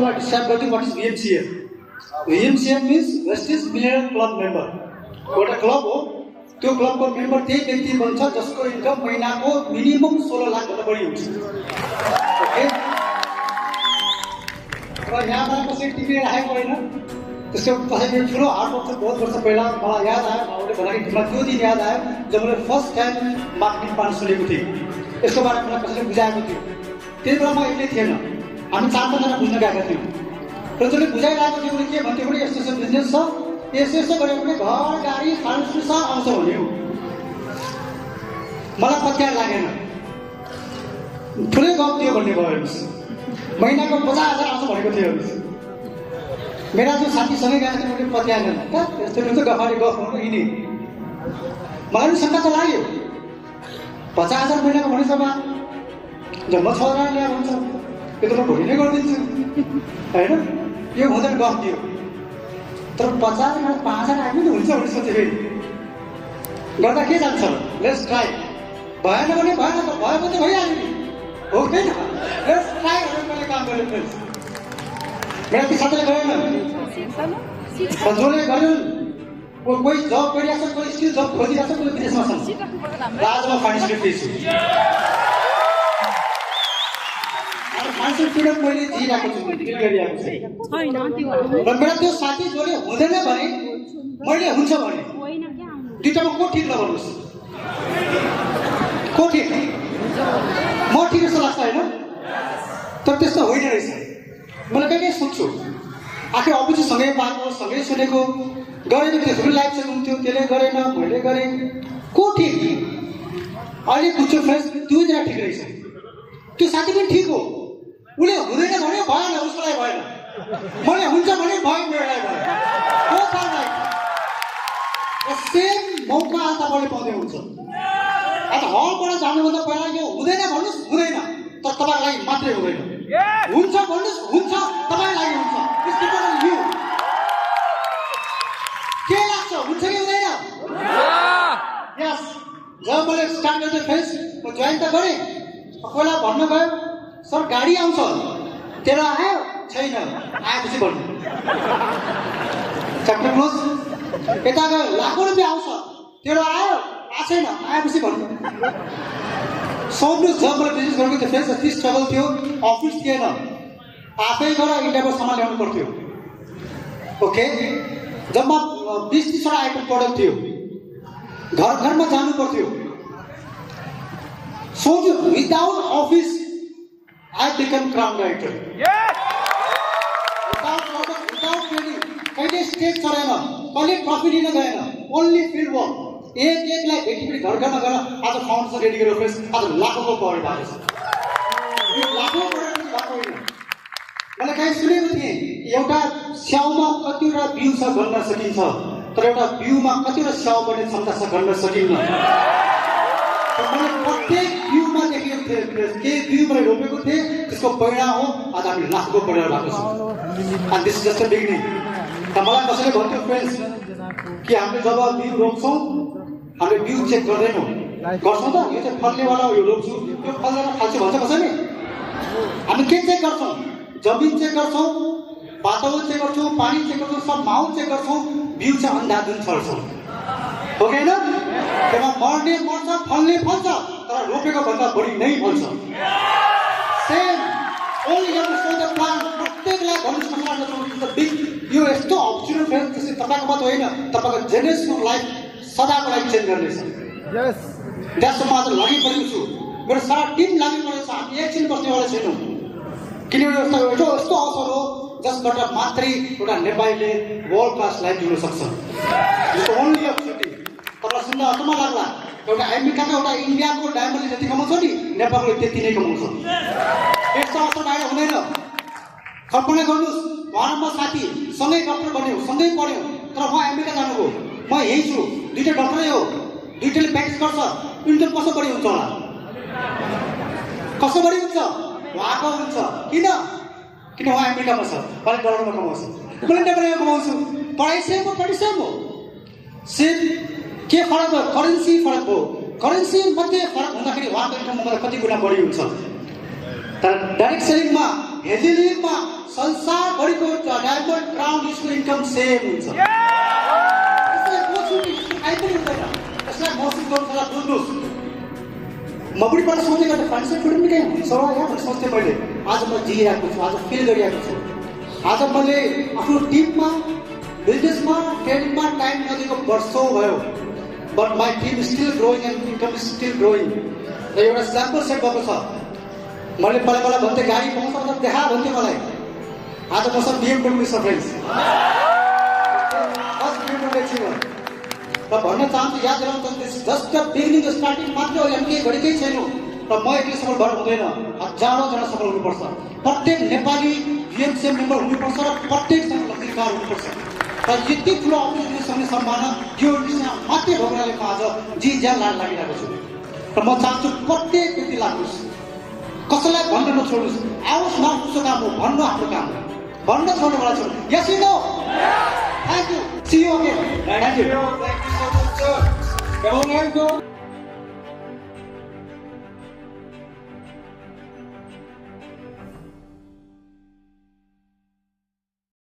मलाई डिस्क्राइब गरिदिनु what is VMCM. VMCM means Vestige Millionaire Club member. एउटा club हो, त्यो क्लबको मेम्बर त्यही व्यक्ति बन्छ जसको इन्कम महिनाको मिनिमम 16 लाख भन्दा बढी हुन्छ. ओके, र यहाँबाट कसैले टिपेर राखेको होइन. त्यसको कसैले ठुलो हार्ड वर्क बहुत वर्ष पहिला मलाई याद आयो, उहाँले भन्दाखेरि मलाई त्यो दिन याद आयो जब मैले फर्स्ट टाइम मार्केटिङ प्लान सुनेको थिएँ. यसको बारेमा मलाई कसैले बुझाएको थियो. त्यति बेला म एक्लै थिएन, हामी 4-5 जना बुझ्न गएका थियौँ. र जसले बुझाइरहेको थियो उसले के भन्थ्यो भने यस्तो यस्तो बिजनेस छ, यसो गऱ्यो भने घर गाडी खानु सब आउँछ भन्यो. मलाई पत्यार लागेन, ठुलै गफ दियो भन्ने भयो. महिनाको 50,000 आउँछ भनेको थियो. मेरा जो साथीसँगै गएको थियो उसले पत्याएन. यस्तो यस्तो गफाडी गफ हुनु यिनी. मलाई पनि शङ्का त लाग्यो, 50,000 महिनाको भनेसम्म जम्मा 6 हजार ल्याएर हुन्छ, यो त म भोलि नै गरिदिन्छु होइन. यो हुँदैन गफ दियो. तर 50,000 5,000 आयो नि हुन्छ भने सोचेँ फेरि गर्दा के जान्छ. Let's try. भएन भने भएन, त भयो भने त भइहाल्यो नि, हो कि होइन. लेट्स ट्राई भनेर मैले काम गरेँ. फ्रेन्ड्स, मेरा ती साथीले गरेन, जसले गर्यो कोही जब गरिरहेको छ, कोही स्किल जब खोजिरहेको छ, कोही विदेशमा छन्. आज म फाइनेन्सियल फ्री छु. फाइनेन्सियल फ्रिडम मैले जिइरहेको छु, फिल गरिरहेको छु. र मेरा त्यो साथी जसले हुँदैन भने मैले हुन्छ भने दुईटामा को ठिक नगर्नुहोस्. को ठिक? म ठिक जस्तो लाग्छ होइन, तर त्यस्तो होइन रहेछ. मलाई कहिले सोध्छु, आखिर अपोजिट सँगै पाएको, सँगै सुनेको, गरेन त्यसको लाइफ चाहिँ हुन्थ्यो, त्यसले गरेन मैले गरेँ, को ठिक? अहिले बुझ्छु फ्रेन्ड्स, दुईजना ठिक रहेछ. त्यो साथी पनि ठिक हो, उसले हुँदैन भने भएन, उसलाई भएन. मैले हुन्छ भने भयो, मेरोलाई भयो. सेम मौका आज तपाईँले पाउँदै हुन्छ. आज हलबाट जानुभन्दा पहिला यो हुँदैन भन्नुहोस्, हुँदैन, तर तपाईँको लागि मात्रै हुँदैन. हुन्छ भन्नुहोस्, हुन्छ, तपाईँको लागि हुन्छ. के लाग्छ, हुन्छ कि हुँदैन? यस. जब मैले स्टार्ट गर्दै फ्रेन्ड्स म जोइन त गरेँ, पहिला भन्नु गयो सर गाडी आउँछ, तेरो आयो छैन, आएपछि भन्नु. Chapter close. यता गयो लाखौँ रुपियाँ आउँछ, तेरो आयो छैन, आएपछि भन्नु. सोध्नुहोस्, जब मैले बिजनेस गरेको थियो फ्रेन्ड्स, यति स्ट्रगल थियो, अफिस थिएन, आफै गएर इन्डियाबाट सामान ल्याउनु पर्थ्यो. ओके, जम्मा 20-30 आइटम प्रडक्ट थियो, घर घरमा जानु पर्थ्यो. सोच्यो, without office I become crown writer. Without training, कहिले स्टेज चढेन, कहिले ट्रफी लिन गएन, ओन्ली फिल्ड वर्क. एकलाई भेटी घर घरमा गएर आज फाउन्डेसन रेडी गरेर फ्रेन्ड्स आज लाखौँको पढेर भएको छ. यो लाखौँ पढेर भएको होइन. मैले कहीँ सुनेको थिएँ एउटा स्याउमा कतिवटा बिउ छ गन्न सकिन्छ, तर एउटा बिउमा कतिवटा स्याउ बन्ने क्षमता छ गन्न सकिन्न. मैले प्रत्येक बिउमा देखेको थिएँ, केही बिउ मैले रोपेको थिएँ, त्यसको परिणाम हो आज हामी लाखको परिणाम भएको छौँ. And this is just a beginning. मलाई कसैले भन्थ्यो फ्रेन्ड्स कि हामीले जब बिउ रोप्छौँ हामीले बिउ चेक गर्दैनौँ, गर्छौँ त यो चाहिँ फल्नेवाला हो, यो रोप्छु, यो फल्दैन फाल्छु भन्छ कसैले. हामी के चेक गर्छौँ? जमिन चेक गर्छौँ, वातावरण चेक गर्छौँ, पानी चेक गर्छौँ, सब माहौल चेक गर्छौँ, बिउ चाहिँ अन्धाधुन छर्छौँ. हो कि होइन? त्यसमा मर्ने मर्छ, फल्ने फल्छ, तर रोपेको भन्दा बढी नै फल्छ. Same only you so the plan. प्रत्येकलाई भन्नुहोस् बिग यो यस्तो अपर्च्युनिटी फ्रेन्ड्स, त्यसले तपाईँको मात्र होइन, तपाईँको जेनेरेसनको लाइफ सदाको लागि चेन्ज गर्नेछ. द्याट्स म आज लागि परेको छु, मेरो सारा टिम लागि परेको छ. हामी एकछिन बस्नेवाला छैनौँ, किनभने यस्तो अवसर हो जसबाट मात्रै एउटा नेपालीले वर्ल्ड क्लास लाइफ जिउन सक्छ. जस्तो ओन्ली अपर्च्युनिटी. तपाईँलाई सुन्दा अचम्म लाग्ला, एउटा अमेरिकाको एउटा इन्डियाको डायमन्डले जति कमाउँछ नि नेपालले त्यति नै कमाउँछ. यस्तो अवसर बाहिर हुँदैन. कल्पना गर्नुहोस्, उहाँ म साथी सँगै डक्टर बन्यो, सँगै पढ्यो, तर उहाँ अमेरिका जानुभयो, म यहीँ छु. दुईवटा डक्टरै हो, दुईवटाले प्र्याक्टिस गर्छ, इन्टरन कसो बढी हुन्छ होला? कसो बढी हुन्छ? उहाँको हुन्छ. किन उहाँ अमेरिकामा छ, मैले डलरमा कमाउँछु, मैले नेपालमा कमाउँछु. पढाइ सेम हो, पढाइ सेम हो. सेम के फरक हो? करेन्सी फरक हो. करेन्सी मध्ये फरक हुँदाखेरि उहाँको इन्कम कति गुणा बढी हुन्छ. तर डाइरेक्ट सेलिङमा हेजिलिङमा संसारभरिको diamond crown school income same हुन्छ। यसलाई कोचुटी आइ पनि हुँदैन। यसलाई मसित गर्नुलाई बुझ्नुहोस्। म पनि पहिला सोचेको थिएँ फाइनेन्सियल फ्रिडम निकै हुन्छ होला यहाँ भनेर सोच्थेँ मैले। आज म जिइरहेको छु, आज फिल गरिरहेको छु। आज मैले आफ्नो टिममा बिजनेसमा ट्रेडिङमा टाइम नदिएको वर्षौँ भयो। But my team still growing and income still growing. र एउटा स्याम्पल सेट भएको छ। मैले पहिला पहिला भन्थेँ गाडी पाउँछ मतलब देखा भन्थेँ मलाई। आज मसँग BMW छ फ्रेन्ड्स। फर्स्ट BMW छु र भन्न चाहन्छु याद दिलाउन चाहन्छु जस्ट बिगिनिङ स्टार्टिङ मात्र हो। हामी केही घडी केही छैनौँ र म एक्लै सफल भएर हुँदैन। हजारौँजना सफल हुनुपर्छ। प्रत्येक नेपाली UMCM मेम्बर हुनुपर्छ र प्रत्येकजना लक्ष्मीकार हुनुपर्छ। र यति ठुलो अपर्च्युनिटी सँगै सम्भावना यो विषयमा मात्रै भोग्नाले म आज जी ज्यान लागिरहेको छु। र म चाहन्छु प्रत्येक व्यक्ति लाग्नुहोस्, कसैलाई भन्न नछोड्नुहोस्। आओस् नआउनुको काम हो, भन्नु आफ्नो काम हो। भन्न छोड्नुबाट छोड्नु। Yes you know. Thank you. See you again. Thank you so much, sir. Come on, guys, go.